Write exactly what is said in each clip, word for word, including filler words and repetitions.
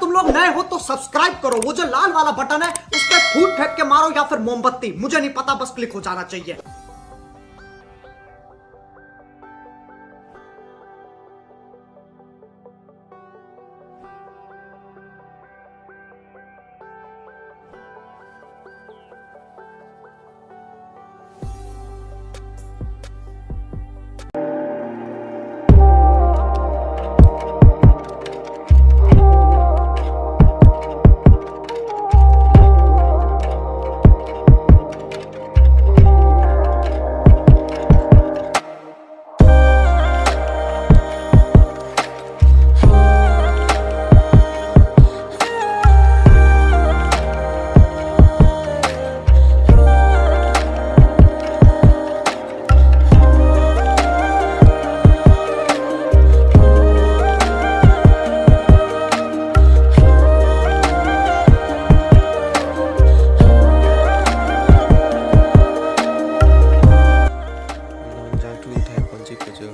तुम लोग नए हो तो सब्सक्राइब करो, वो जो लाल वाला बटन है उस पर फूट फेंक के मारो या फिर मोमबत्ती, मुझे नहीं पता, बस क्लिक हो जाना चाहिए। Non jangthu thai ponji paju.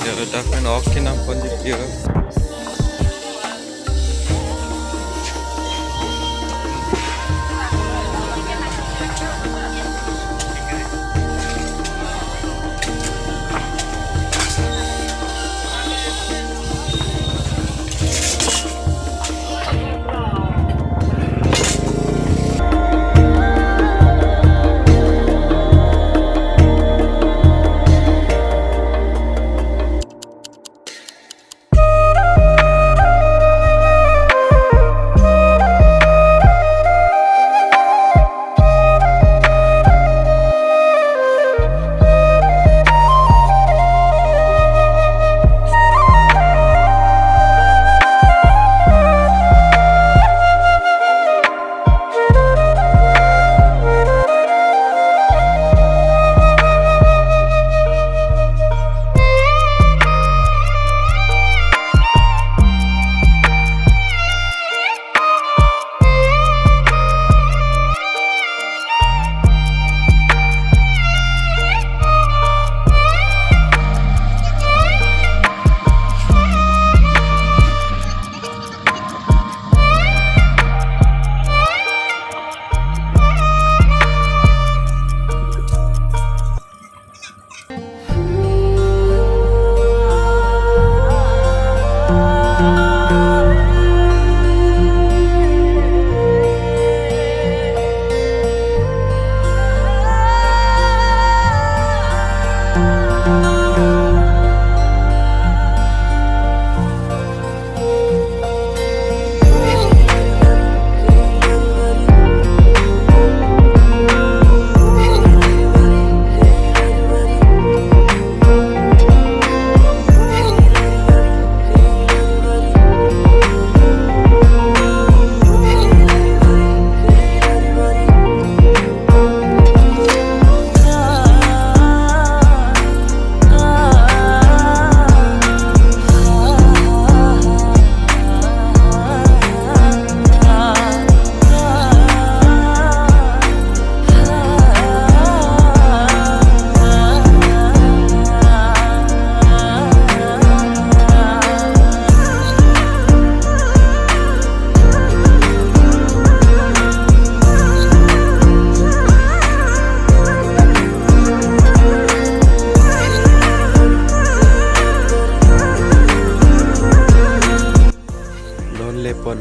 Ya, dak pen ok kenam ponji pir.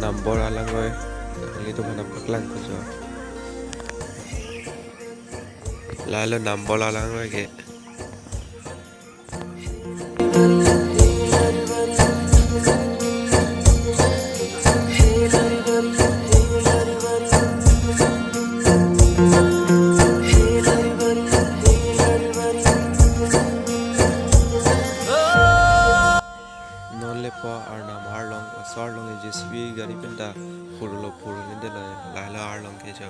Nambor alangroi, nanglitum aphan nangpaklang kujo. Lahelo Nambor alangroi ke. Non lepo arnam arlong, laso arlong ke J C B gari pen ta phurlo, phurlo nede lo, lahelo arlong ke jo.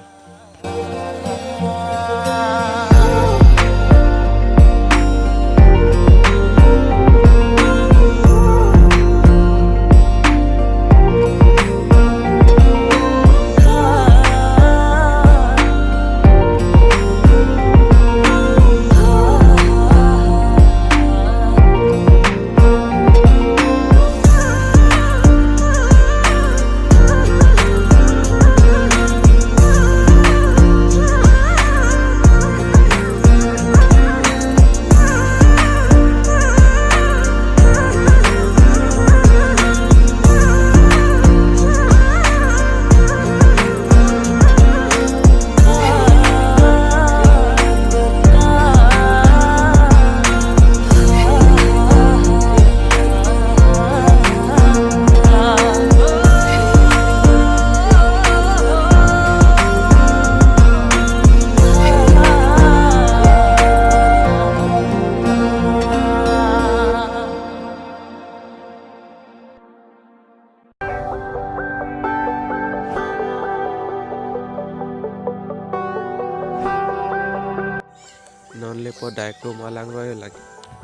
Non lepo Daiklum alangroi lake.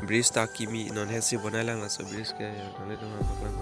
Bridge ta kimi, non hesi bonai lang, laso bridge ke, non le tong apak lang.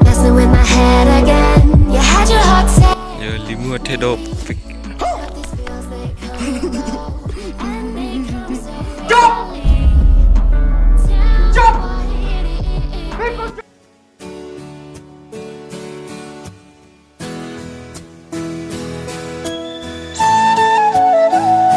Messing with my head again. You had your heart set. Yo, limu athe do. But these feels, they come and go, and they come so quickly. Tell me why.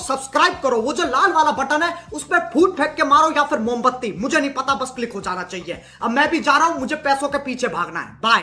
Subscribe करो। वो जो लाल वाला बटन है, उस पर फूट फेंक के मारो या फिर मोमबत्ती, मुझे नहीं पता, बस क्लिक हो जाना चाहिए। अब मैं भी जा रहा हूं, मुझे पैसों के पीछे भागना है। बाय।